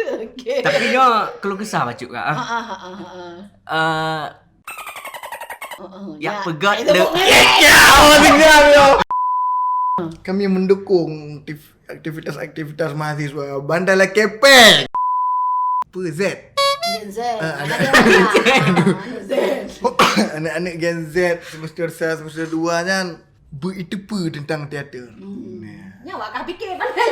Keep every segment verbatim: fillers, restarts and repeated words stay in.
Okey. Tapi nyoe keluh kesah bacut kak ah. Ha ha ha ha. Eh, Heeh, yak ya. Peugöt le. Ya, oh, tinggal yo. Kami mendukung aktivitas-aktivitas mahasiswa Bandar Lakepeng. Apa Z? Gen Z. Uh, anak, anak Z. Anak-anak Gen Z semester satu, semester dua nyan beiteupeue tentang teater. Hmm. Nyawa kah fikir pandai.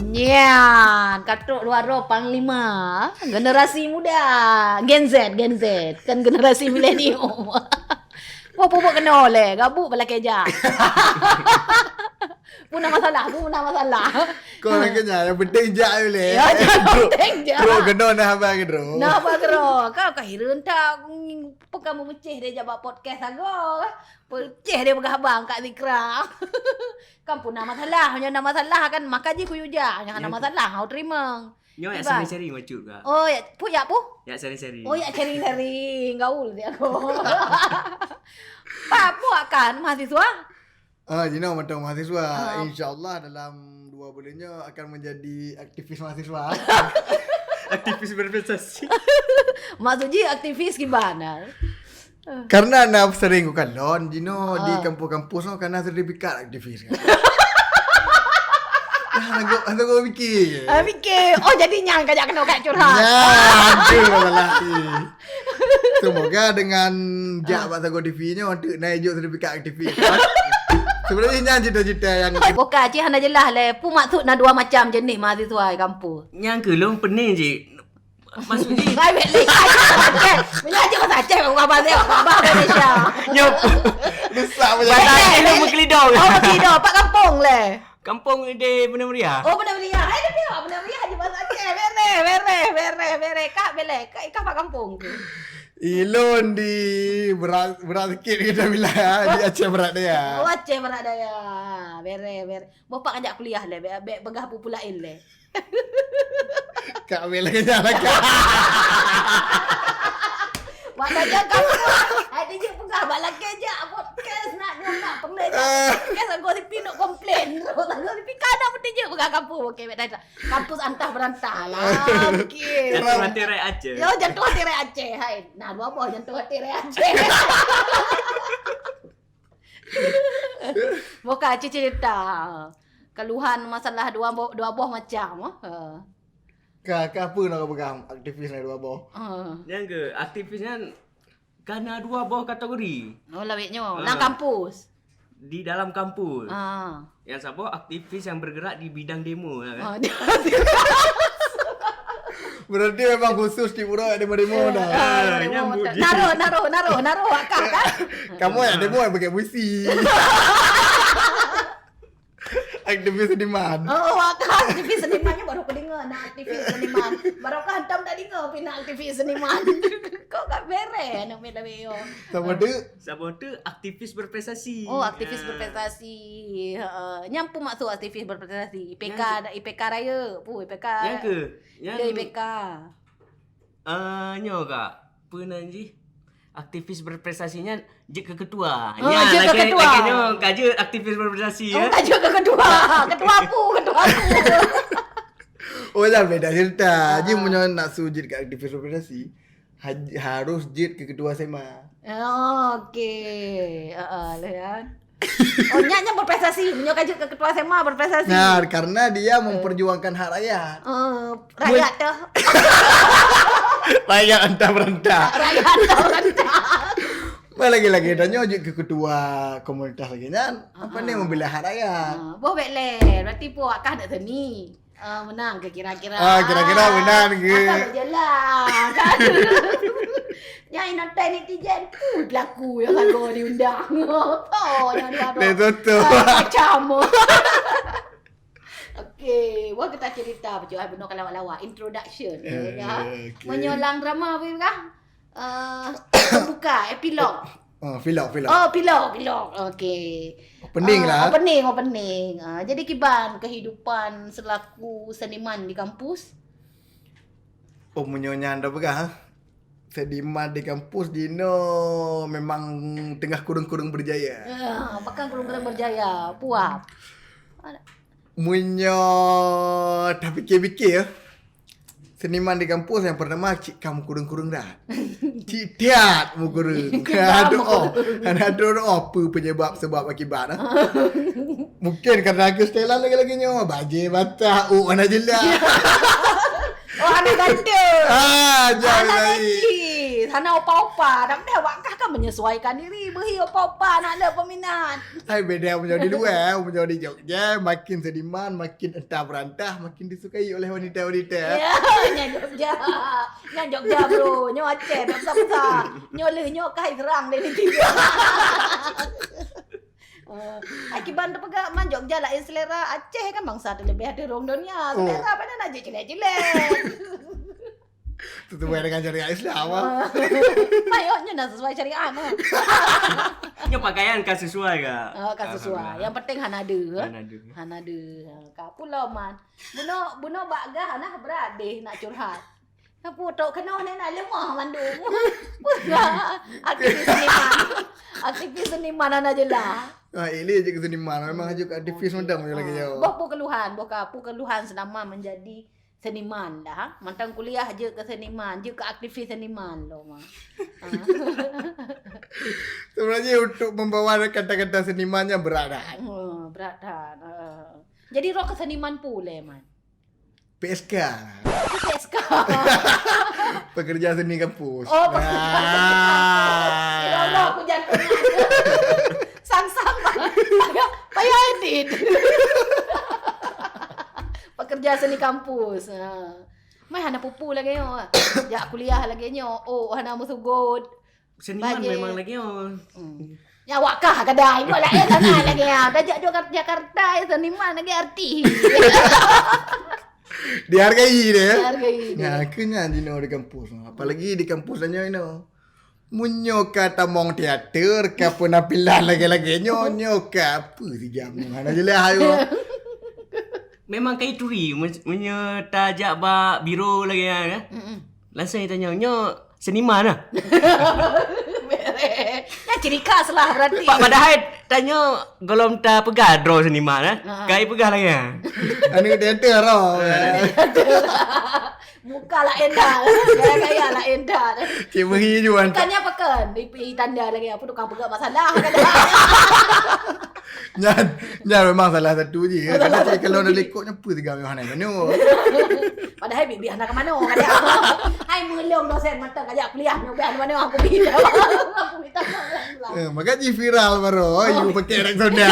Nyan, katrok luar roh panglima generasi muda. Gen Z, Gen Z, kan generasi milenium. Wah, pupuk kena oleh, gabuk bala keja. Puna masalah, puna masalah. Kau nak kena, yang penting jak je boleh. Ya, yang penting jak. Bro, kena nak habang ke bro? Nak habang ke bro? Kau kahirun tak? Pekan memeceh dia jawab podcast aku. Peuceh dia peugah bang Kak Zikra. Kan pun na masalah, nyoe na masalah kan maka jih kuyu jak, nyoe hana masalah hau teurimong. Nyoe yak sering-sering bacut kak. Oh yak pu yak pu? Yak sering-sering. Oh yak sering-sering gaul dia aku. Pak puak kan mahasiswa? Ah, jinoe mantong mahasiswa. Uh, InsyaAllah dalam dua bulan nyoe akan menjadi aktivis mahasiswa. Aktivis berprestasi. Maksud jih aktivis kiban? Karena na sering kukalon jinoe di kampus-kampus nyoe kana sertifikat aktivis. Nah, lagu lagu fikir. Ah, fikir. Oh, jadi nyang kajak kena kat curhat. Nah, ada masalah. Semoga dengan jak bak Sago T V nyoe untuk naik juk sertifikat aktivis. Sebenarnya nyan cita-cita yang Boka cih hana jelas leh. Pu maksud na dua macam jenis mahasiswa di kampus. Nyang ke lom pening je. Maksud jih. Hai wek leh. Meunyo aja bahasa Aceh, bukan bahasa Aceh, bukan bahasa Malaysia. Nyop. Rusak banyak. Bahasa Aceh lu mengkelidong. Oh, mengkelidong. Pak kampung leh. Kampung di Benda Meriah. Oh, Benda Meriah. Hai, dia Benda Meriah je bahasa Aceh. Bereh, bereh, bereh, bereh. Kak beleh. Kak ikan pak kampung tu. Ilon di berat berat sikit kita bilang di Aceh Berat Daya. Oh, Aceh Berat Daya. Bereh, bereh. Bapak ajak kuliah leh. Bek, bek peugah buku lain leh. Kak Mel lagèe nyan lah kak. Wak tajak kampus. Hai dijak peugah bak lakèe jak podcast nak nyoe nak peureulèe jak podcast Sago T V nak komplain. Sago T V ka na pun dijak peugah kampus. Okey, bèk dah. Kampus antah berantah lah. Okey. Jatuh hati rakyat Aceh. Yo jatuh hati rakyat Aceh. Hai. Nah, dua boh jatuh hati rakyat Aceh. Boh ka cerita. Keluhan masalah dua boh, dua boh macam. Ha. Ka, ka apa nak pegang aktivis nak dua boh? Ha. Nyang ke aktivis nyan kana dua boh kategori. Oh, lawet nyoe. Ha. Dalam kampus. Di dalam kampus. Ha. Yang saboh aktivis yang bergerak di bidang demo lah kan. Ha. Berarti memang khusus di Pura ada demo dah. Ha, naruh, naruh, naruh, naruh akak kan. Kamu yang demo yang pakai busi. Aktivis seniman. Oh, akak aktivis seniman ni baru aku dengar nak aktivis seniman. Baru aku hantam tak dengar pina aktivis seniman. Kau kat bereh anak melayu. Sama tu. Sama tu aktivis berprestasi. Oh, aktivis ya. Berprestasi. Ha, nyampu maksud aktivis berprestasi. I P K, I P K raya. Pu, I P K. Yang ke? Yang I P K. Ah, nyoe kak, peue nan jih? Aktivis berprestasi nyan jeuet keu ketua. Oh, nyan jeuet keu ketua. Lagèe nyoe ka jeuet aktivis berprestasi. Oh, ya? Ka jeuet keu ketua. Ketua aku, ketua aku. Oh, dah beda cerita. Ah. Jih meunyoe nak su jeuet keu aktivis berprestasi, ha, harus jeuet keu ketua S M A. Oh, okey. Heeh, uh, uh, ya. Oh, nyak nyak berprestasi. Meunyoe ka jeuet keu ketua S M A berprestasi. Nah, karena dia memperjuangkan hak rakyat. Uh, rakyat dah. Rakyat antah berantah. Rakyat antah berantah. Bah lagi-lagi dah nyoe jeuet keu ketua komunitas lagi nyan. Apa ni membela hak rakyat? Uh, boh bek leh. Berarti puak kah nak seni. Ah, menang ke kira-kira? Ah, kira-kira menang ke? Akan berjalan. Nyai nonton netizen, uh, pelaku yang lagu diundang. Oh, yang dua tu. Dia tutup. Ah, macam. Okey, wah kita cerita baju ai bunoe kalau lawak introduction. Uh, ya. Okay. Menyolang drama apa ya? Uh, buka epilog. Oh, vlog, vlog. Oh, vlog, vlog. Okey. Opening uh, lah. Opening, opening. Uh, jadi kiban kehidupan selaku seniman di kampus? Oh, meunyoe nyan dah peugah. Seniman di kampus dino memang tengah kurung-kurung berjaya. Uh, pekan kurung-kurung berjaya. Puap. Meunyoe tapike-pike, seniman di kampus nyang pertama cit ka meukureueng-kureueng that. Cit that meukureueng. Hana teu'oh, hana teu'oh peue penyebab sebab akibat, ah. Mungkin karena keusetelan lagèe-lagèe nyoe, bajèe bata, ôk hana jeulaih. Oh, hana ganteng. Ah, hana jangan lagi. Najis, hana opa-opa. Tapi dah awak kah kan menyesuaikan diri, beuhi opa-opa nak le peminat. Hai, beda meunyoe di luar, meunyoe di Jogja, makin seniman, makin entah berantah, makin disukai oleh wanita-wanita. Ya, nyan Jogja. Nyan Jogja, bro. Nyoe Aceh, tak susah-susah. Nyoe lheueh nyoe kai serang dari tiga. Eh, akiban teupeugah man Jogja laén selera, Aceh kan bangsa terlebih di rhueng dunia. Oh. Selera pada nak jeuet jelek-jelek. Sesuai dengan syariat Islam, ah. Mayok nyoe nak sesuai syariat, ah. Nyoe pakaian ka sesuai ke? Oh, ka sesuai. Alhamdulillah. Yang penting hana ada, eh? Hana ada. Hana ada. Ha, ka pulo man. Bunoe, bunoe bak gah hana berat deh nak curhat. Apa tok keunoe ni nak lemah mandum. Peugah aktivis seniman. Aktivis seniman hana jeulaih. Ah, ile je ke seniman. Memang je ke aktivis mantong je lagi jauh. Boh peue keluhan, boh ka peue keluhan selama menjadi seniman dah. Mantong kuliah je ke seniman, je ke aktivis seniman lo mah. Ah. Sebenarnya untuk membawa kata-kata seniman yang berat dah. Oh, berat dah. Ah. Jadi roh ke seniman pule, man. P S K. P S K. Pekerja seni kampus. Oh, pekerja seni kampus. Ah. Ya Allah, aku jantung. Sang-sang. Payah, payah edit. Pekerja seni kampus. Ha. Mai hana pupu lagèe nyoe. Jak kuliah lagèe nyoe. Oh, hana meusugot. Seniman bajèe. Memang lagèe nyoe. Hmm. Ya, awak kah kadang. Ibu laén sana lagèe nyoe. Dah jak Jakar-, Jakarta, ya, seniman lagèe artis. Dihargai dia. Dihargai dia. Nah, keu nyan jinoe di kampus. Apalagi di kampus nyoe inoe. Meunyoe ka tamong teater, ka penampilan lagèe-lagèe nyoe, nyoe ka peue si jam nyoe. Hana jeulaih ayo. Memang kai turi, men-, meunyoe tajak bak biro lagèe nyan, eh. Mm-mm. Langsung tanya, "Nyoe seniman ah?" Nyan ciri khas lah berarti. Pa-, padahai tanyoe golom tapeugah droe seniman, eh. Ha. Kai peugah lagèe nyan. Aneuk teater roh. Muka laén dah. Gaya-gaya laén dah. Cik Mehi juan. Bukannya pekan. Di, di tanda lagi apa tukang peugah masalah kan. Nyan, nyan memang salah satu je. Karena cik kalau dah lekok nyan peue tiga meuh hana manoe. Padahai bibi hana ke manoe kan. Hai meulong dosen mata kajak kuliah nyoe biar manoe aku bi. Aku minta maaf lah. Eh, maka ji viral baru. Oh, you pakai Rexona.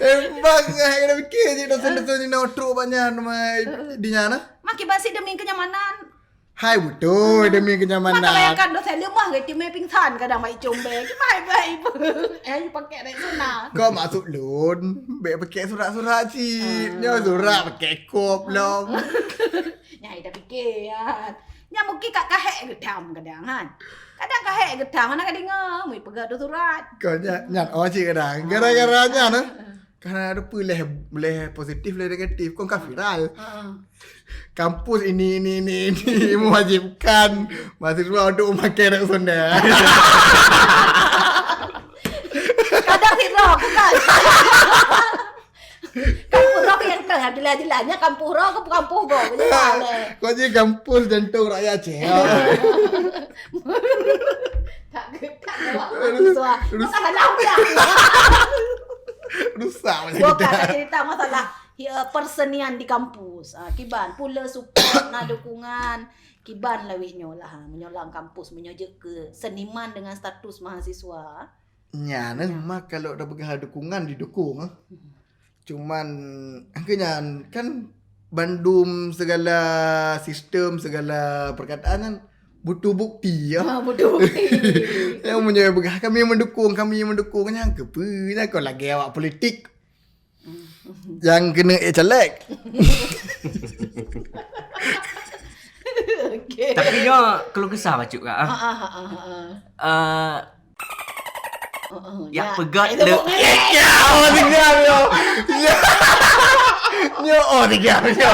Hebat, hai kena fikir je dosen-dosen ni nak trok banyak nama di nyana. Makin basi demi kenyamanan. Hai betul, demi kenyamanan. Mata bayangkan dosen lemah ke timai pingsan kadang mai combe. Cuma hai baik. Eh, you pakai Rexona. Kau masuk lon, baik pakai surat-surat cik. Ah. Nyo surat pakai kop lom. Nyai dah fikir ya. Nya mungkin kat kahek gedam kadang kan. Kadang kahek gedam mana ka dengar, mui peugah tu surat. Kau nya nyan oh cik kadang. Gara-gara nyan eh. Karena ada pun leh, leh positif, leh negatif. Kau kan viral. Heeh. Kampus ini, ini, ini, ini mewajibkan mahasiswa untuk memakai Rexona. Kadang sih roh, bukan. Kampus roh yang tengah jelas-jelasnya kampus roh ke kampus go. Kau je kampus jantung rakyat Aceh. Tak ke, tak ke. Aduh, susah. Masalah udah. Rusak macam kita. Bukan tak cerita masalah ya, persenian di kampus. Ah, kiban pula support na dukungan. Kiban lawét nyoe lah. Ha, meunyoe lam kampus, meunyoe jeuet ke seniman dengan status mahasiswa. Nyan eh, mah kalau dah peugah dukungan didukung eh. Cuman angka nyan kan bandum segala sistem, segala perkataan kan butuh bukti ya. Ha, butuh bukti. Yang meunyoe peugah kami mendukung, kami mendukung nyan keupeue nyan kau lagèe awak politik. Yang kena eh caleg. Okey. Tapi nyoe keluh kesah bacut kak ah. Ha, ha, ha, ha, ha. Eh, Heeh, ya, ya. Peugah itu le- bukan. Ya, oh, tinggal nyo. Ya. Nyo, oh, tinggal nyo.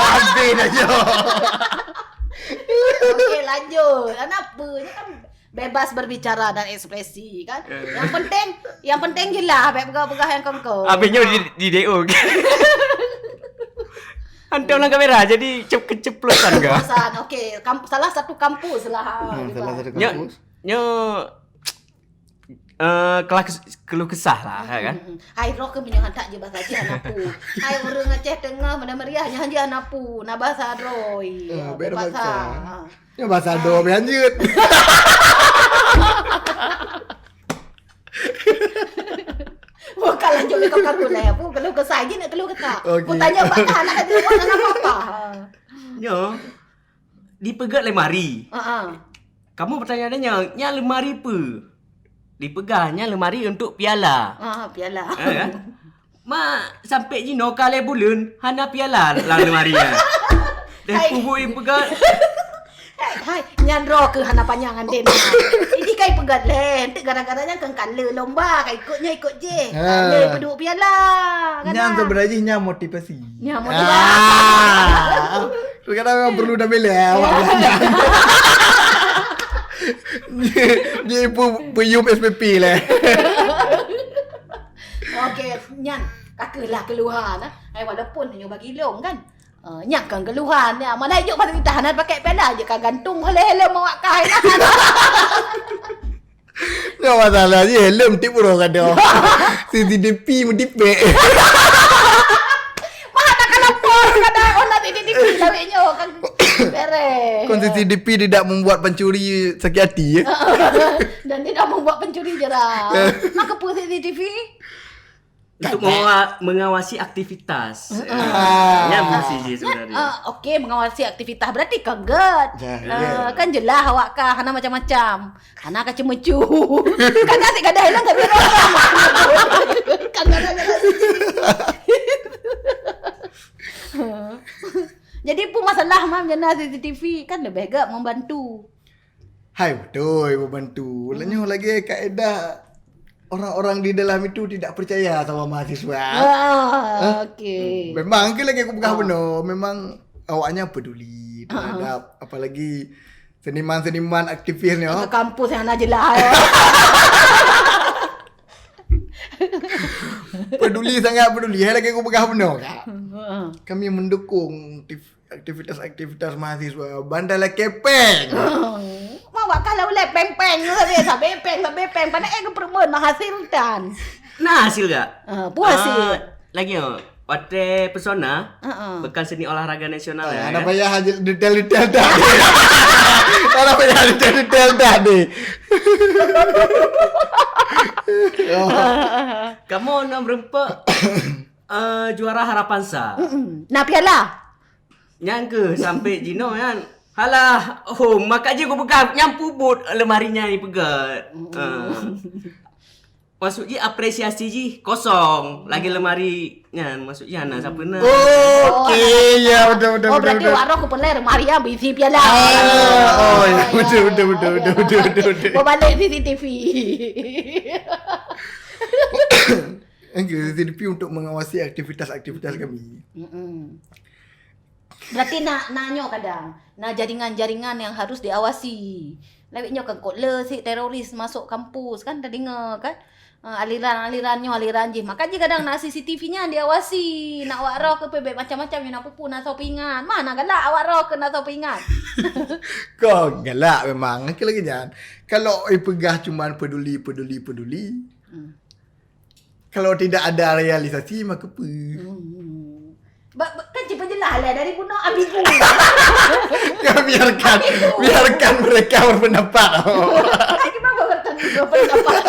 Habis dah nyo. Okey, lanjut. Kenapa? Ni kan Bebas berbicara dan ekspresi kan. Yang penting, yang penting jelas, bèk peugah-peugah nyang kongko. Habis nyoe di, di D O. Hantom lam kamera jadi cep-, keceplosan ke? Keceplosan, okey. Kam-, salah satu kampus lah. Ha, salah satu kampus. Nyoe, nyoe, eh, kelah kes-, keluh kesah lah, kan? Hmm, hmm. Hai, roh ke meunyoe hantak je bahasa Aceh hana pu. Hai, ureueng Aceh teungoh mana meriah nyan je hana pu. Na bahasa droe. Eh, bèk bahasa. Ha. Nyoe bahasa droe pih hanjeuet. Bukan lanjut ke kau leh. Aku keluh kesah je nak keluh kesah. Okey. Aku tanya bak kah, nak kata, oh, nak apa? Ha. Nyoe, dipeugèt lemari. Ha, ha. Kamu bertanya-tanya, "Nyan lemari peue?" Dipeugah, "Nyan lemari untuk piala." Ha, piala. Ha, kan? Mak, sampai jinoe ka lhèe buleuen hana piala lam lemari nyan. Hai. Dah pubui peugah. Hai, hai, nyan droe keuh hana panyang anten. Ini kai peugah leh, enteuk gara-gara nyan kan kala lomba, kai ikut nyan ikut jih. Ha. Kala peuduek piala. Kan nyan dah? Sebenarnya nyan motivasi. Nyan motivasi. Ah. Kadang memang perlu dah bela awak. Ya. Dia, dia pun peyum S P P leh. Okey, nyan ka keuh lah keluhan, ah. Hai, walaupun hanya bagi lom kan. Ah, nyan kan keluhan, ya. Mana ijok fasilitas hana pakai piala je ka gantung helem-helem awak kai. Nyoe masalah je, helem tiep uroe kadang. C C T V meudipek. Mah dah ka lapor kadang, oh, na C C T V lawét nyoe kan beres. Kon C C T V tidak membuat pencuri sakit hati, ya? Dan tidak membuat pencuri jerah. Maka peue C C T V? Untuk mengawa-, mengawasi aktivitas. Heeh. Ah. Nyan fungsi jih sebenarnya. Ah, okey, mengawasi aktivitas. Berarti ka gèt. Ya, ah, ya. Kan jelas awak ka hana macam-macam. Hana ka cemecu. Kan asyik gadai lah, tapi orang. Kan gadai, gadai. Jadi, peue masalah, Mam, jana C C T V kan lebih gèt membantu. Hai, beutôi, membantu. Hmm. Lanyuh lagi kaedah orang-orang di dalam itu tidak percaya sama mahasiswa. Ah, okey. Memang ke lagi aku peugah benar. Memang awaknya peduli terhadap apalagi seniman-seniman aktivis ni. Ke kampus yang hana jelas. Peduli, sangat peduli. Hai, lagi aku peugah benar, Kak. Heeh. Kami mendukung aktif-, aktivitas-aktivitas mahasiswa. Bandar Lakepeng. Mawak kalau ulèe peng-peng, sabe, sabe peng, sabe peng. Pada eh, keperumun menghasilkan. Nah, hasil gak? Ah, puas sih. Ah, lagi, oh. Watèe pesona, heeh, Pekan Seni Olahraga Nasional, ah, ya, ada kan? Payah aja detail-detail dah. Ada payah detail-detail dah ni. Oh. Kamu nak berempat, eh, juara Harapan Sa. Mm-mm. Nah, piala. Nyang ke sampai jinoe kan. Halah, oh, maka je aku peugah nyang pubut lemari nyan dipeugah. Mm-mm. Ah. Maksud jih apresiasi jih kosong, lagi lemari nyan, maksud jih hana sapeue na. Oh, okey, ya, betul, betul, oh, betul, berarti betul. Wak roh keupeulai lemari nyan bisi piala. Ah, oh, ya, betul, betul, betul, betul, betul, betul, betul. Berbalik C C T V. Okey, C C T V untuk mengawasi aktivitas-aktivitas kami. Mm-mm. Berarti na, na nyoe kadang, na jaringan-jaringan yang harus diawasi. Lawét nyoe kan kot le si teroris masuk kampus kan, teudeungoe kan? Ah, aliran-aliran nyoe, aliran jih. Maka jih kadang na C C T V nyan diawasi. Nak awak roh ke pebek macam-macam nyoe na pupu na soe peuingat. Mana galak awak roh ke na soe peuingat? Kong galak memang. Lagi-lagi nyan. Kalau ipeugah cuman peduli, peduli, peduli. Hmm. Kalau tidak ada realisasi, maka peue? Hmm. Ba-, ba-, kan cuma jelas lah dari bunoe ambigu. Ya, biarkan, biarkan mereka berpendapat. Kan cuma berpendapat.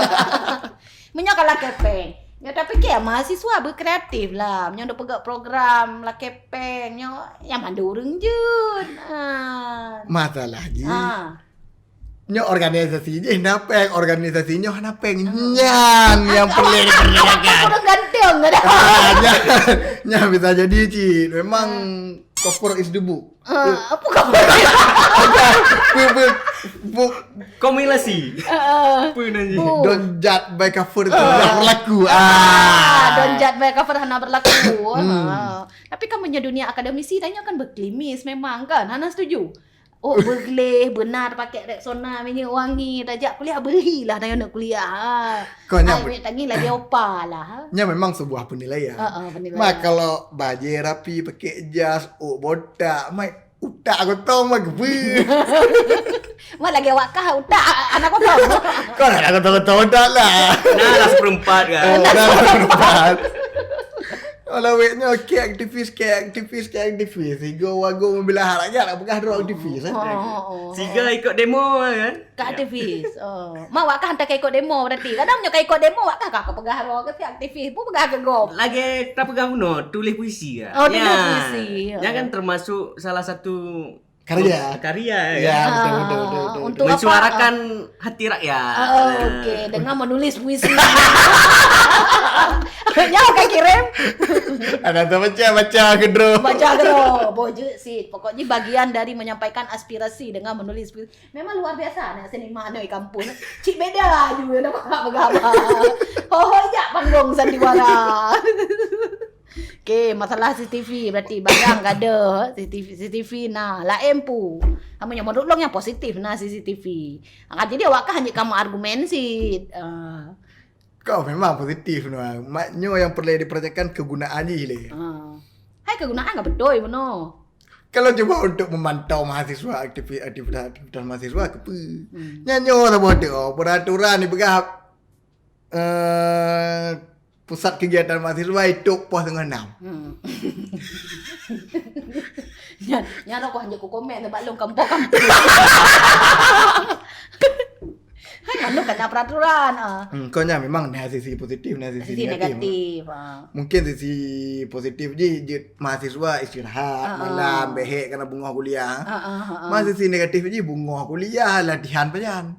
Meunyoe kalau kepeng, ya tapi ke mahasiswa berkreatif lah. Meunyoe udah peugah program lah kepeng, nyoe yang mandum ureueng jeuet. Ha. Masalah jih. Ha. Nyoe organisasi jih hana peng, organisasi nyoe hana peng. Hmm. Nyan yang perlu dipertanyakan. Kurang ganteng ada. Ah, nyan, nyan bisa jadi cit. Memang cover is the book. Ah, apa cover? Bu, bu, bu. Kombinasi. Ah, ah. Apa nan jih? Bu. Don't judge by cover, ah, tidak berlaku. Ah, ah, don't judge by cover hana berlaku. Hmm. Ah. Tapi kan punya dunia akademisi, tanya kan berklimis memang kan. Hana setuju. Oh, beugleh, beuna tapakèk Rexona, minyeuk wangi, tajak kuliah beuhi lah tanyoe neuk kuliah. Ha. Kon nyan Ai, be- minyeuk tangieng lagèe opa lah. Ha. Nyan memang sebuah penilaian. Ha, ha, penilaian. Mak kalau bajèe rapi, pakèk jas, ôk botak, mak utak kosong mak geubeu. Mak lagèe awak kah utak aneuk kosong. Kon aneuk kosong-kosong utak lah. Nah, lah seperempat kan. Oh, nah, seperempat. Kalau wek nyoe kèe aktivis, kèe aktivis, kèe aktivis. Sigo wago membela hak rakyat, nak peugah droe aktivis, eh? Oh, oh, oh. Sigo ikot demo kan? Ka aktivis. Oh. Mak wak kah hantai ka ikot demo berarti. Kadang nyoe ka ikot demo, wak kah ka peugah droe ke si aktivis, pun peugah ke gob. Lagèe tapeugah bunoe, tulis puisi kan? Oh, tulis puisi. Ya. Nyan kan termasuk salah satu Karya. Karya, ya. Ya, betul, betul, betul, betul, Untuk betul. Apa? Mensuarakan hati rakyat. Oh, Nah. Okey, dengan menulis puisi. Nyoe ka kirim. Ada tu baca, baca ke draw. Baca ke draw. Boh je sit. Pokoknya bagian dari menyampaikan aspirasi dengan menulis puisi. Memang luar biasa anak seniman di kampung. Cik beda laju dia nampak bergambar. Ho ho jak panggung sandiwara. Okey, masalah C C T V berarti barang ka ada, C C T V, C C T V na, laén pu. Kamu nyang menurut long yang positif na C C T V. Ha, jadi awak kan hanya kamu argumen sit. Ah. Kau memang positif nah. Mak nyoe yang perlu diperhatikan kegunaan jih leh. Ah. Hai kegunaan ka betul bunoe. Kalau cuba untuk memantau mahasiswa aktivi-, aktivitas, aktivitas mahasiswa ke apa? Hmm. Nyan nyoe saboh tu, oh, peraturan ni peugah eh, pusat kegiatan mahasiswa itu pos setengah enam. Hmm. Nyan, nyan aku hanya ku komen sebab long kampung-kampung. Hai, anu kena peraturan. Ah. Hmm, kau nyan memang na sisi positif, na sisi Sisi negatif. Negatif. Ah. Mungkin sisi positif je, je mahasiswa istirahat Ah, ah. malam, behek kena bungah kuliah. Ah, ah, ah, ah. Mah sisi negatif je bungah kuliah, latihan pajan.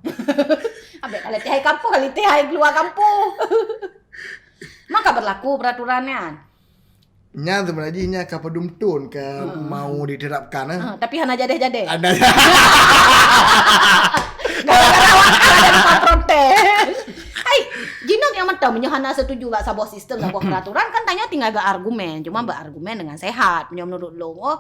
Abek kalau tihai kampung, kalau tihai keluar kampung. Maka berlaku peraturan nyan. Nyan sebenarnya nyan ka padum thon ka Hmm. mau diterapkan, eh. Ha, tapi hana jadeh-jadeh. Ada. Gara-gara awak ada tukang protes. Hai, jinak yang mantap meunyoe hana setuju bak saboh sistem, saboh peraturan kan tanyoe tinggal beargumen. Cuma beargumen dengan sehat. Meunyoe menurut long, oh,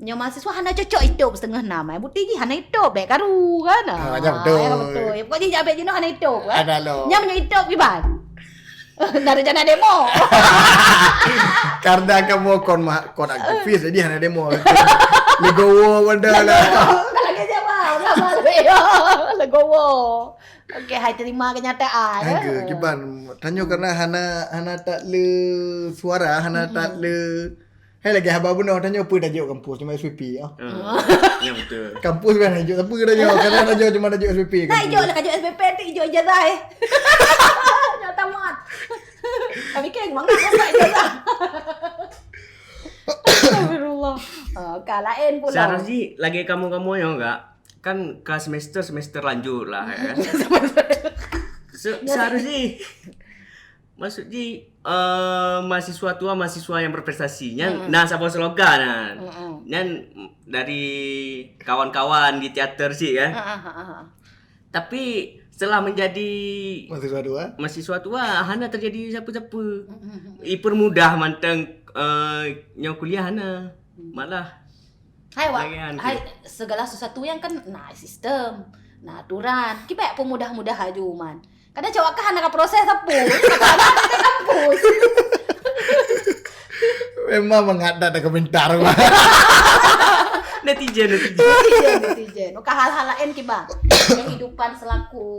nyoe mahasiswa hana cocok itop setengah enam, eh. Bukti jih hana itop, bek karu kan. Ah, ya, betul. Ya, betul. Ya, pokok jih jak bek jinoe hana itop kan. Ada lo. Nya meunyoe itop kiban. Dari jana demo. Karena kamu kon ma-, kon aktivis, jadi hana demo. Legowo benda lah. Kalau ke Jawa, sama saya. Legowo. Okey, hai terima kenyataan, eh. Angga, kiban. Tanyoe karena hana, hana tak le suara, hana Mm-mm. tak le Hai lagi haba bunoe tanyoe peue tajok kampus cuma S P P, ah. Ah, ya betul. Kampus kan tajok siapa tanyoe, karena tajok cuma tajok S P P. Nah, kampus. Ijok lah kajok S P P nanti ijok ijazah, eh. Ijok tamat. Kami keng mangat dapat ijazah. Astagfirullah. Ah, ka laén pula. Seharusnya lagi kamu-kamu yang enggak kan ka semester-semester lanjut lah ya. Se- seharusnya Maksud jih, eh, mahasiswa tua, mahasiswa yang berprestasi. Nyan, mm-mm, nah, saboh slogan nyan. Mm-mm. Nyan dari kawan-kawan di teater sih, ya. Ha, ha, ha, ha. Tapi setelah menjadi mahasiswa tua? Mahasiswa tua, hana terjadi siapa-siapa. Mm-mm. Ipermudah manteng, eh, nyang kuliah hana. Hmm. Malah Hai, wak, jangan hai, tu. Segala sesuatu yang kan, nah, sistem, nah, aturan. Kibai pemudah-mudah aju, man. Kadang cawak kan ada proses apa? Kadang ada kampus. Memang mangat dah ada komentar, Mak. Netizen, netizen. Netizen, netizen. Maka hal-hal lain kiban. Kehidupan selaku,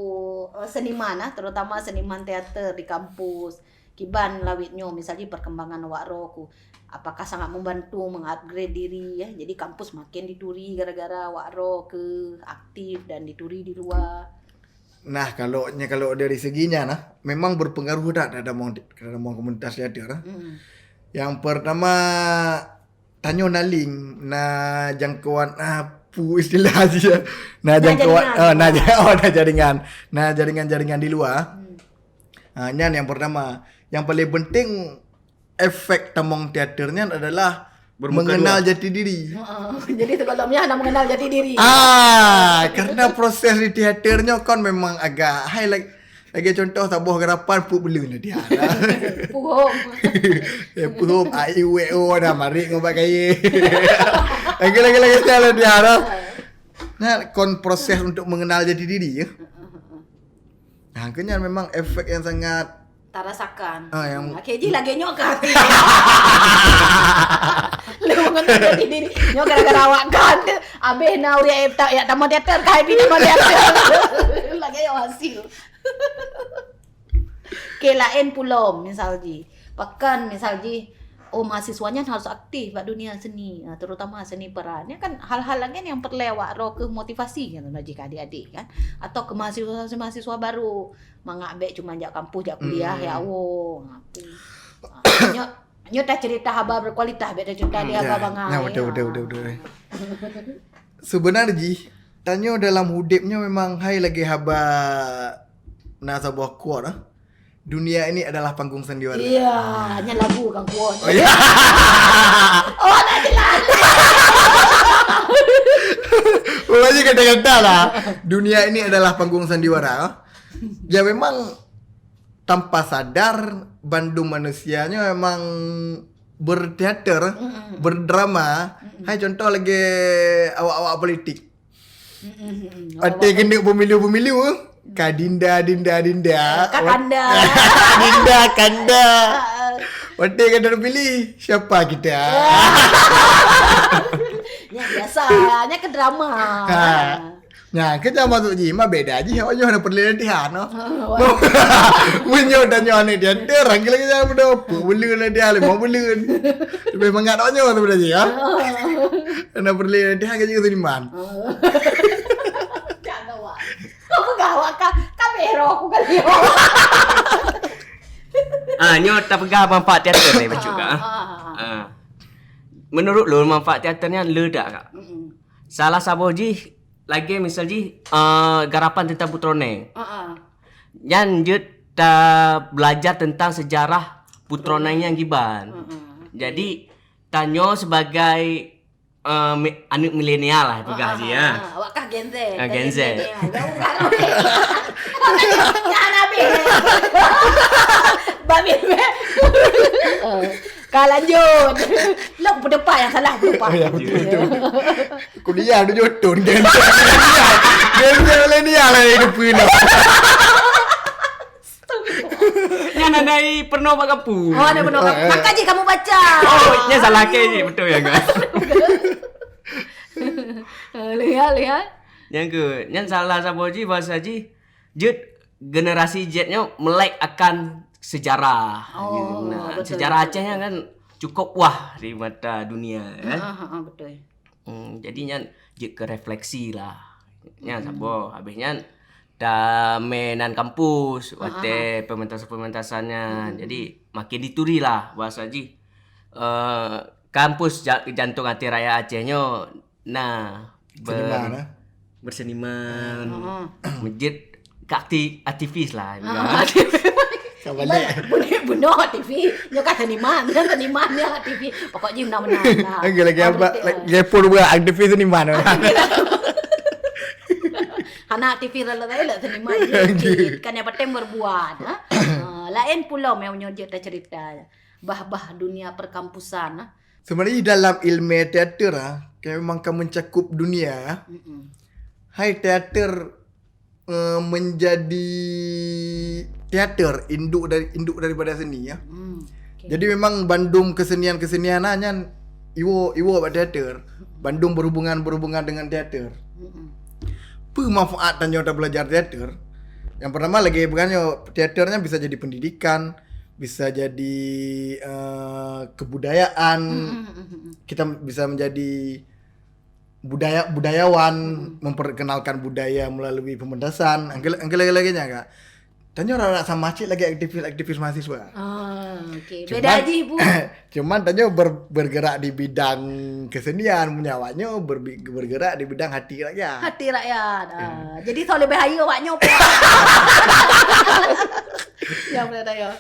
eh, seniman, ah, terutama seniman teater di kampus. Kiban lawét nyoe, misalnya perkembangan awak roe ku. Apakah sangat membantu mengupgrade diri, ya? Jadi kampus makin dituri gara-gara awak roe ke aktif dan dituri di luar. Nah, kalau nya, kalau dari segi nya nah, memang berpengaruh dah terhadap mong-, terhadap mong komunitas teater, ah. Hmm. Yang pertama, tanyoe na link, na jangkauan, ah, pu istilah aja. Na Na jangkauan, jaringan. Ah, na ja-, oh, na jaringan. Na jaringan-jaringan di luar. Hmm. Ah, nyan yang pertama. Yang paling penting, efek tamong teater nyan adalah bermuka mengenal dua. Jati diri. Ha, jadi sebelumnya hana mengenal jati diri. Ah, karena proses di teater nyoe kan memang agak high, like, lagi contoh saboh garapan put bulu ni dia. Puhom. Ya, puhom, ai, we, oh, dah marik ngobat kaya. Lagi, lagi, lagi, sekali dia dah. Nah, kon proses untuk mengenal jati diri ya. Nah, keunya memang efek yang sangat Tarasakan. Ah, yang- Akhirnya lagi nyoe kah? Lalu mengenal jati diri. Nyoe gara-gara awak kan. Habis na urang tak ya tamu teater kah, habis tamu teater. Lagi yang hasil. Ke lain pulo misal ji. Pakon misal ji, oh, mahasiswa nyan harus aktif bak dunia seni, ah, terutama seni peran. Nya kan hal-hal lagèe nyan yang perlu awak ro keu motivasi kan, jika adik-adik kan, atau ke mahasiswa-mahasiswa baru mangat bèk cuma jak kampus, jak kuliah ya Allah. Ngaku. Ah, nyo nyo dah cerita haba berkualitas, bèk dah cerita di haba bangai. Nah, betul, betul, betul, betul. Sebenarnya jih, tanyoe dalam udep nyoe memang hai lagèe haba na saboh quote ah. Dunia ini adalah panggung sandiwara. Iya, nyan lagu kan kuat. Oh, ya. Oh, tak jelas. Pokoknya kata-kata lah. Dunia ini adalah panggung sandiwara. Ya memang tanpa sadar bandum manusianya memang berteater, berdrama. Hai contoh lagi awak-awak politik. Watèe keuneuk pemilu-pemilu, ka dinda, dinda, dinda. Ka kanda. Dinda, kanda. Watèe ka terpilih, siapa kita? Nya biasa, nya ke drama. Ha. Nah, kita masuk ji, mah beda ji. Awak nyoe hana perlu latihan, no. Meunyoe dan nyoe aneuk dia, terang lagi jangan beda apa. Buleuen latihan lima buleuen. Lebih mangat awak nyoe tu beda ji, ha. Hana perlu latihan ke juga seniman. Cak gawat. Aku gawat kah? Kah bero aku kali. Ah, nyoe tapeugah manfaat teater ni bacut kak. Ah. Ah. Menurut lôn manfaat teater nyan le dak kak. Salah saboh jih lagèe misal jih uh, garapan tentang Putroe Neng. Heeh. Nyan jeuet ta belajar tentang sejarah Putroe Neng nyang kiban. Jadi tanyoe sebagai uh, mi- aneuk milenial lah peugah jih ya. Ah, awak kah Gen Z. Ah, Gen Z. Milenial. Jauh kan? Jangan habis. Babi. Ka lanjut. Lok peudeupat yang salah peudeupat. Ya betul betul. Kuliah tujuh tahun kan. Dia dia milenial lah hidup ni. Nyan ada pernah bak kampung. Oh, ada pernah. Maka je kamu baca. Oh, nyan salah ke je betul ya guys. Lihat, lihat. Yang ke, nyan salah saboh jih bahasa jih jeuet generasi Z nyoe melek akan sejarah. Oh, Nah, betul, sejarah betul, Aceh nyan kan cukup wah di mata dunia kan. Ah, ah, betul. Hmm, jadi nyan jeuet ke refleksi lah. Nyan saboh. Habis nyan ta mainan kampus, watèe pementasan-pementasan nyan. Jadi makin dituri lah bahasa jih. Uh, kampus ja- jantung hati rakyat Aceh nyoe nah ber- Seniman, eh? Berseniman, Heeh. mejit ke akti- aktivis lah. Ah, Kawan dia. Benar, benar T V. Nyoe kan seniman, kan seniman dia T V. Pokok jih menang-menang lah. Lagi lagi apa? Politik, Lagi pun buat aktivis seniman orang. Hana aktivis lain-lain lah seniman. Kan yang penting berbuat. Ha? Ah, lain pula yang nyoe jeuet cerita. Bah-bah dunia perkampusan. Ha? Sebenarnya dalam ilmu teater ah, kayak memang ka mencakup dunia. Mm-mm. Hai teater uh, menjadi teater induk dari induk daripada seni ya. Hmm. Okay. Jadi memang bandum kesenian-kesenian ah nyan iwo iwo bak teater. Bandum berhubungan berhubungan dengan teater. Mm-mm. Apa manfaat tanyoe ta belajar teater? Yang pertama lagi bukannya teaternya bisa jadi pendidikan, bisa jadi uh, kebudayaan. Mm-mm. Kita bisa menjadi budaya budayawan, memperkenalkan budaya melalui pementasan. Angkel angkel lagi-lagi nya kak. Tanyoe rada sama cit lagi aktivis-aktivis mahasiswa. Ah, okay. Cuman- Beda aja bu. Cuman tanyoe ber, bergerak di bidang kesenian, punya awaknyo ber, bergerak di bidang hati rakyat. Hati rakyat. Ah, jadi so lebih hayu awaknyo. Ya boleh tanya.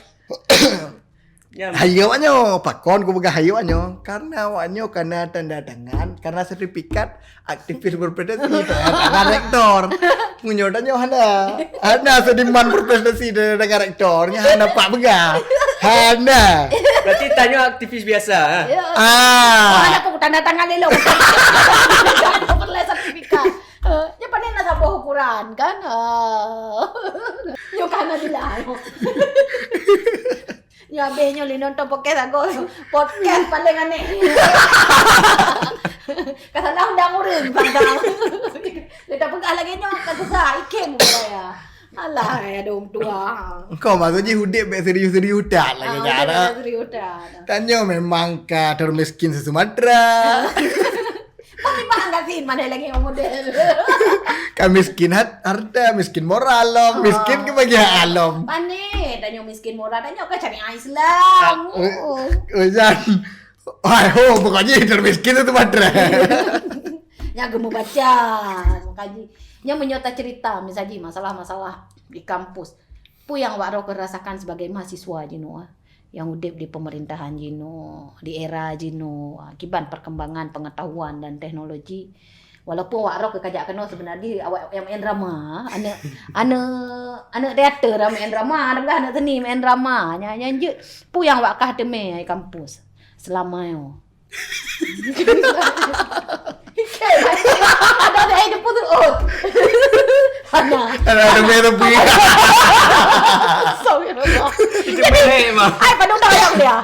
Ya, Hayu awaknyo, pakon ku peugah hayu awaknyo. Karena awaknyo karena tanda tangan, karena sertifikat aktivis berprestasi tanda tangan rektor. Meunyoe tanyoe hana. Hana seniman berprestasi tanda tangan rektor, nya hana pak peugah. Hana. Berarti tanyoe aktivis biasa. Ha? Ya. Ah. Oh, ada aku tanda tangan elok. Tak perlu sertifikat. Nyoe pandai na saboh ukuran kan? Ha. Nyoe ka na bilang. Nyoe habéh nyoe lé nonton podcast aku. Podcast paling aneh. Ka salah undang ureueng sangka. Lé tapeugah lagèe nyoe ka susah, ikhém gaya. Alah, ya dong tua. Engkau maksud jih udép bèk serius-serius that lagèe nyan. Serius that. Tanyoe memang ka termiskin se-Sumatera. Tapi paham gak sih mana lagi yang model? Kan miskin hat, harta, miskin moral lom, miskin kebahagiaan lom. Pane, tanyoe miskin moral, tanyoe kan syariat Islam. Oh, oh, jan. Hai ho, pokoknya termiskin itu matre. Nya geumeubaca, makaji. Nya meunyoe ta cerita, misalnya masalah-masalah di kampus. Peue nyang wak roh keu rasakan sebagai mahasiswa jinoe? Nyang udép di pemerintahan jinoe, di era jinoe, kiban perkembangan pengetahuan dan teknologi. Walaupun wak roh keu kajak keunoe sebenarnya awak nyang main drama, aneuk, aneuk, aneuk teater main drama, aneuk seni main drama. Nyang, nyang jeuet peue nyang wak kah teumé di kampus selama nyoe? Ada, ada, ada pun tu. Oh. Hana. Ada, ada, ada, ada. Astagfirullah. Itu jadi, baik, Mak. Ai, padum tahun kajak kuliah?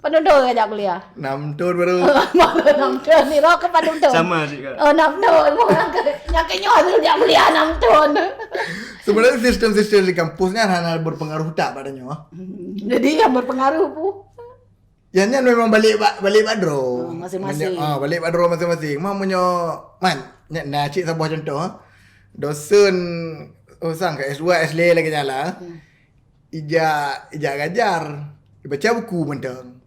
Padum tahun kajak kuliah? Enam tahun baru. Baru enam tahun ni, roh ke padum tahun? Sama juga. Oh, enam tahun. Mau yang ke, yang ke nyoe tu jak kuliah enam tahun. Sebenarnya sistem-sistem di kampus ni hana berpengaruh tak pada nyoe. Hmm, jadi yang berpengaruh pun. Nyan, nyan memang balek bak, balek bak droe. Oh, masing-masing. Meunyo-, ah, balek bak droe masing-masing. Mah meunyoe, man, nyan na cit saboh contoh, ah. Dosen, oh, sang ka S dua, S lhèe lagèe nyan lah. Hmm. Ija, ija gajar. Baca buku mantong.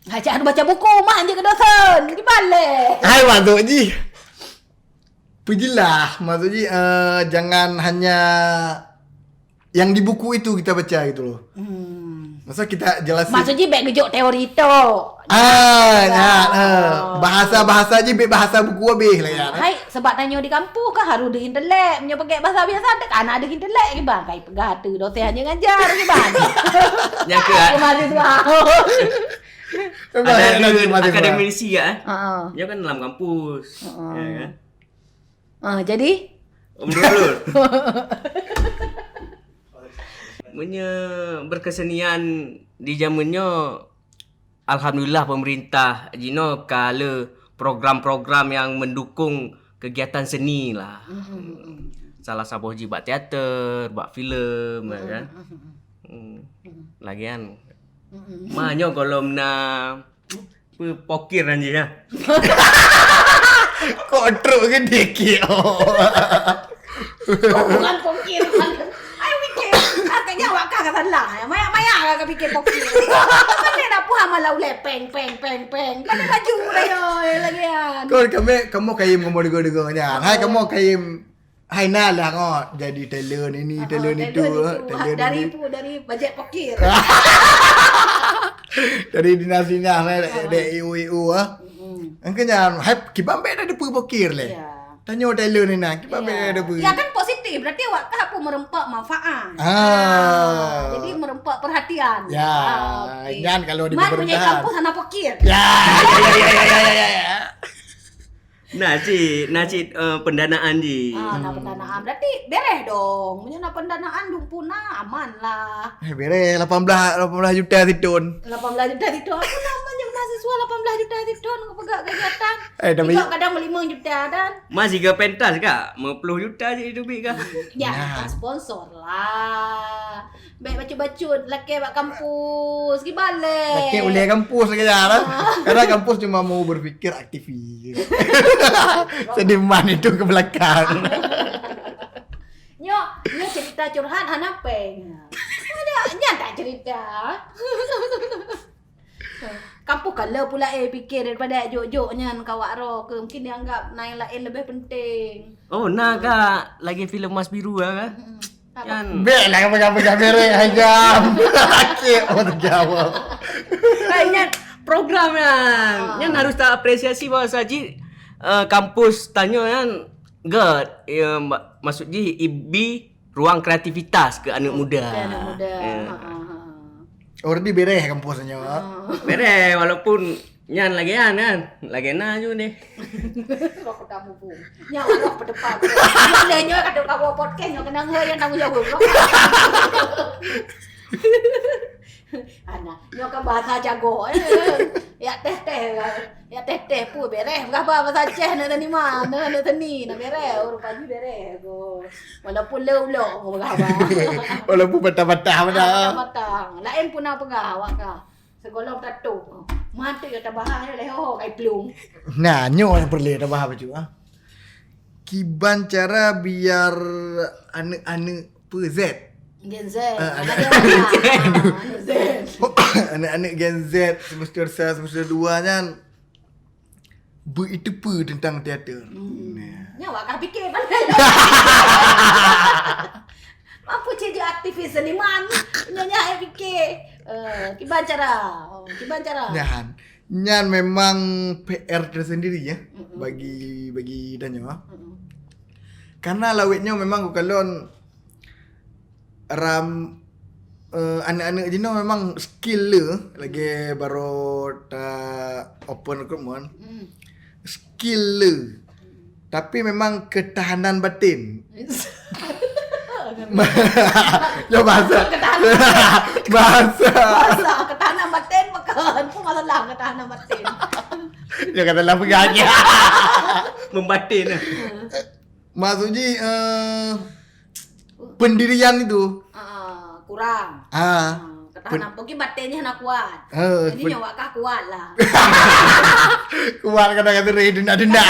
Hajat baca buku, mah je ke dosen. Di balek. Hai, maksud jih. Perjelas, maksud jih, eh, jangan hanya yang di buku itu kita baca gitu loh. Hmm. Masa kita jelasin. Maksud jih bèk geujok teori tok. Ah, ya, eh, bahasa-bahasa jih bèk bahasa buku habéh lah ya. Hai, sebab tanyoe di kampus kan harus deuh intelek. Meunyoe pakai bahasa biasa, tak kan deuh intelek. Kiban kai peugah tu dosen hanya ngajar, kiban. Nyan ke, ah? Mahasiswa. Memang ada, ada, ada mahasiswa. Akademisi ya, eh? Heeh. Dia kan dalam kampus. Heeh. Ya kan? Ah, jadi? Menurut. Meunyoe berkesenian di zaman nyoe, alhamdulillah pemerintah jinoe ka le program-program yang mendukung kegiatan seni lah. Mhm, mhm. Salah saboh jih bak teater, bak filem, ya kan? Mhm, mhm. Hmm. Mhm. Lagian. Mhm. Ma nyoe golom na Pe-, pokir anjing, ya. Kok trok gede kik, oh. Bukan pokir, bukan. Ai pikir, agaknya awak kah kata lah. Maya-maya kah pikir pokir. Mana nak puha malah uleh peng, peng, peng, peng. Mana baju raya lagi kan. Kau kami, kamu kayim kamu dego-dego nya. Hai, kamu kayim. Hai, na lah ngot jadi talent ini, ah, talent itu, talent itu. Talent dari ini. Pu-, dari bajet pokir. Dari dinas-dinas, eh, ah, dek I U, I U, ah. Mm-mm. Angkanya, hai, kiban bek dah depu pokir leh. Ya. Tanyoe talent ni nah, kiban bek dah depu. Ya kan positif, berarti awak kah pun merempak manfaat. Ah. Ah, jadi merempak perhatian. Ya, ah, oke. Nyan kalau di pemerintahan. Mat punya kampus anak pokir. Ya, ya, ya. Nah, cit, nah, cit, eh, pendanaan jih. Ah, na pendanaan. Berarti bereh dong. Meunyoe na pendanaan, dumpeue na, aman lah. Eh, bereh lapan belas, lapan belas juta sithon. Lapan belas juta sithon. Apa namanya mahasiswa lapan belas juta sithon, kau peugah kegiatan? Eh, tapi kadang lima juta dan. Masih ke pentas kak? Lima puluh juta je duit kak? Ya, nah. Sponsor lah. Baik bacut-bacut, lakèe bak kampus, kiban leh. Lakèe ulèe kampus lagèe nyan lah. Ah. Karena kampus cuma mau berpikir aktivis. Seniman itu ke belakang. Nyo, nyo cerita curhat hana peng. Ada, nyan tak cerita. Kampus ka le pula, eh, pikir daripada jok-jok nyan ka awak roh ke. Mungkin dianggap na nyang laén lebih penting. Oh, na ka lagi filem Mas Biru lah kan? Mm-mm. Kan. Bek lah pegang-pegang merek hajam. Laki oh terjawab. Kan nyan program nyan. Ah. Nyan harus ta apresiasi bahwa saji, eh, kampus tanyoe nyan gèt, ya, ma-, maksud jih ibi ruang kreativitas keu aneuk muda. Keu aneuk muda. Ya. Ha, ha, ha. Oh, berarti bereh kampus nyoe. Ha. Bereh, walaupun Nyan lagèe nyan kan. Lagèe na ju deh. Roh kamu bu. Nyawa roh peudeupan. Nyoe nyoe kadang kawoe podcast nyoe keunong hei nyang tanggong jaweueb. Ana, nyoe kan bahasa jago. Eh, ya teh-teh. Ya teh-teh pun bereh. Bahasa Aceh na tani ma, na tani na bereh. Ureueng paji bereh. Walaupun le ulok. Walaupun patah-patah. Patah-patah. Laén pun na peugah awak ka. Segolom tato. Mantap ya tabahah ya leh ho kai plueng. Nah, nyoe yang perlu tabahah bacut ah. Kiban cara biar aneuk-aneuk peue Z. Gen Z. Ah, aneuk-aneuk Z. Aneuk-aneuk Gen Z semester satu, semester dua nyan beuiteupeue tentang teater. Hmm. Nah. Nyan awak ka pikir. Mampu cit jeuet aktivis seniman. Nyan nyan ai pikir. Eh, kiban cara. Oh, kiban cara. Nyan. Nyan memang P R tersendiri ya bagi bagi tanyoe. Karena lawét nyoe memang geukalon ram eh, aneuk-aneuk jinoe memang skill le lagèe baru ta open recruitment. Skill le. Tapi memang ketahanan batin. Ya bahasa. Ketahanan. Bahasa. Bahasa ketahanan batin bukan. Apa masalah ketahanan batin? Ya kata lah pegang. Membatin. Maksud ji eh, pendirian itu. Ah, kurang. Ah. Ah, ketahanan mungkin batinnya hana kuat. Eh, jadi nyawa kah kuat lah. Kuat kadang kata reh dendak-dendak.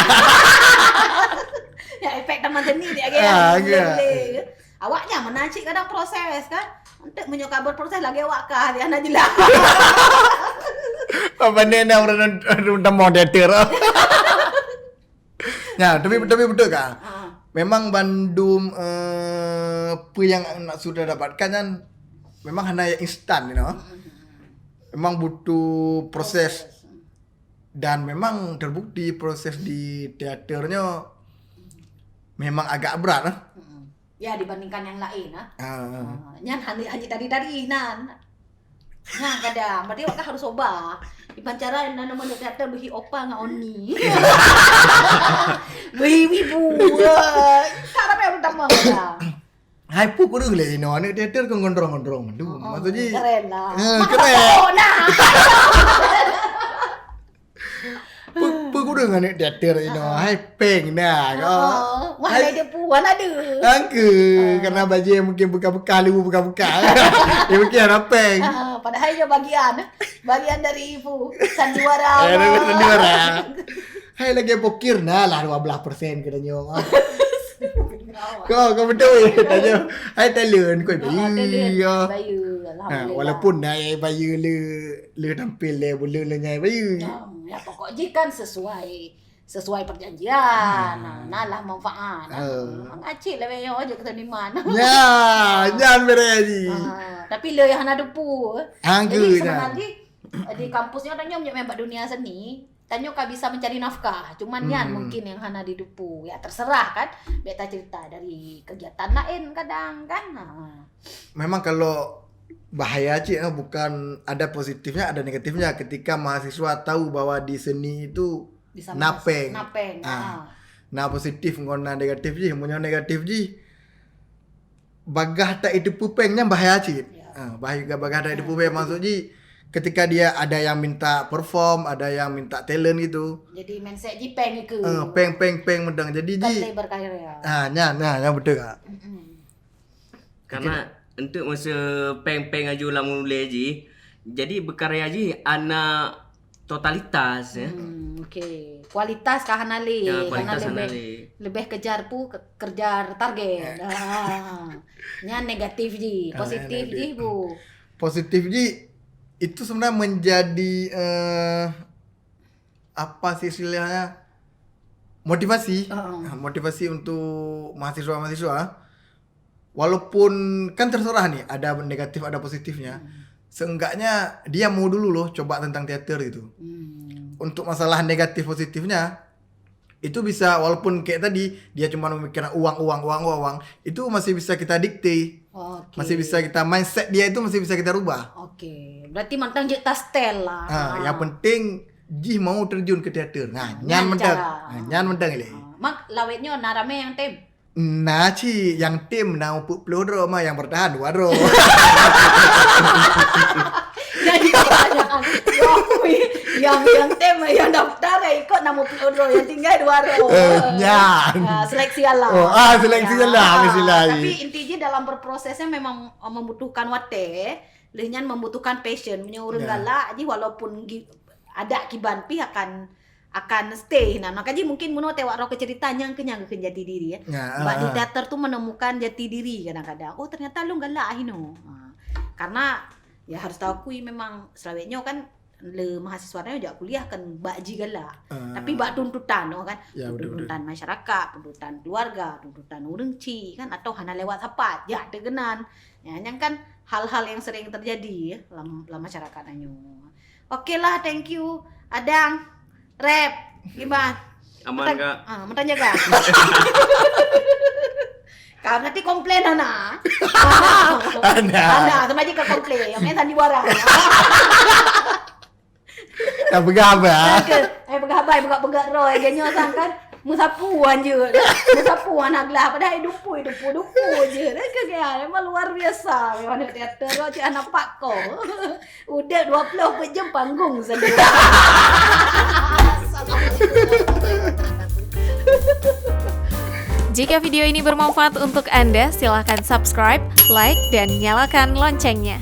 Ya efek taman seni dia kan. Ah, boleh, boleh. Awak nyaman cit kadang proses kan. Untuk menyokong berproses lagi awak kah dia hana jelas. Apa ni nak orang teman teater. Ya, tapi tapi betul kah? Ha. Memang bandum eh, apa yang nak sudah dapatkan kan memang hana yang instan you know. Memang butuh proses dan memang terbukti proses di teaternya memang agak berat lah. Ya dibandingkan yang lain ah. Ah. Ah, nyan hanya hanya tadi-tadi nan. Nah, kadang berarti awak harus ubah. Iban cara nan nama aneuk teater beuhi opa ngon oni. Beuhi wibu. Tak ada yang utama dah. Hai pu kurang leh ino aneuk teater kau gondrong-gondrong mandum. Oh, maksud ji keren lah. Eh, keren. Oh, nah. Pe, pe kurang aneuk teater ino. Hai peng nah. Oh, wah ada depu, wah ada. Angke, karena baju yang mungkin buka-buka, lu buka-buka. Ya mungkin ada peng. Ah, padahal dia bagian. Bagian dari ibu sandiwara. Eh, dari sandiwara. Hai lagi bokir nah lah dua belas persen kena nyong. Kau kau betul ya tanya. Hai talent kau bayu ya. Bayu alhamdulillah. Ha, walaupun naik bayu le le tampil le bulu le nyai bayu. Ya, ya pokok ji kan sesuai sesuai perjanjian. Nah, nah lah manfaat. Nah, ngacit lah bayu aja ke seniman. Ya, jangan berani. Ah, tapi le yang hana depu. Anggur. Jadi sebenarnya di kampusnya orang nyom nyom bak dunia seni. Tanyoe ka bisa mencari nafkah, cuman nyan mungkin yang hana didupu. Ya terserah kan, beta cerita dari kegiatan lain kadang kan. Ha. Memang kalau bahaya cik eh, bukan ada positifnya ada negatifnya ketika mahasiswa tahu bahwa di seni itu bisa napeng. Napeng. Ah. Ha. Nah positif ngon nah negatif jih, munyo negatif jih bagah tak itu pupeng nyan bahaya cit. Ya. Ha, bahaya bagah tak itu pupeng maksud ji ketika dia ada yang minta perform, ada yang minta talent gitu. Jadi mindset ji peng ke. Uh, peng peng peng medang. Jadi ji. Berkarya. Ha, nyan nah yang betul kak. Karena untuk masa peng-peng aju lam mulai ji, jadi berkarya ji anak totalitas ya. Hmm, okay. Kualitas ka hana le. Ya, kualitas lebih, hana le. Lebih kejar pu ke, kejar target. Ha. Nyan negatif ji, positif ji bu. Positif ji itu sebenarnya menjadi uh, apa sih istilahnya motivasi. Uh-uh. Motivasi untuk mahasiswa-mahasiswa. Walaupun kan terserah nih ada negatif ada positifnya. Hmm. Seenggaknya dia mau dulu loh coba tentang teater gitu. Hmm. Untuk masalah negatif positifnya itu bisa walaupun kayak tadi dia cuma memikirkan uang uang uang uang uang itu masih bisa kita dikte. Okay. Masih bisa kita mindset dia itu masih bisa kita rubah. Oke, okay. Berarti mantang je tastel lah. Ha, yang penting jih mau terjun ke teater. Nah, nyan mantong. Cara. Nah, nyan mantong ilée. Ah, mak lawét nyoe na ramé nyang tem. Na cit nyang tem na peuet ploh droe mah, nyang bertahan dua droe. Jadi kebanyakan. Wah, yang yang tem yang daftar ya ikut nama ploh droe, yang tinggal dua droe. Eh, nyan. Ah, seleksi alam. Oh, ah, seleksi alam, istilah. Tapi intinya dalam berprosesnya memang, uh, membutuhkan watée. Lheuh nyan membutuhkan passion. Meunyoe ureuëng galak jih walaupun gi-, adak kiban pih akan, akan stay. Nah, maka jih mungkin meunyoe teuwak roh keucerita nyang keu nyang keu jati diri ya. Ya, bak di teater tu menemukan jati diri kadang-kadang. Oh, ternyata lôn galak hino. Ha. Karena ya harus tahu akui memang selawet nyoe kan le mahasiswa nyoe jak kuliah kan bak ji galak. Tapi bak tuntutan oh kan. Ya, betul, betul. Tuntutan masyarakat, tuntutan keluarga, tuntutan ureuëng cik kan atau hana lewat sapat. Ya, terkenan. Ya, nyang kan hal-hal yang sering terjadi ya, lam, lam masyarakat nyoe. Oke lah, thank you. Adang, Rep, Iban. Aman, Kak? Ah, mantong jaga. Kak, nanti komplain hana. Hana. Hana, sama aja ke komplain. Yang main sandiwara. Tak peugah apa? Eh, peugah apa? Peugah-peugah roh. Dia nyoe sang kan. Meusapu anjeut. Meusapu anak gelah. Padahal dupu, dupu, dupu je. Dia ke gaya. Memang luar biasa. Memang teater tu cik anak pak ko. Udep dua puluh empat jam panggung sendiri. Jika video ini bermanfaat untuk Anda, silahkan subscribe, like, dan nyalakan loncengnya.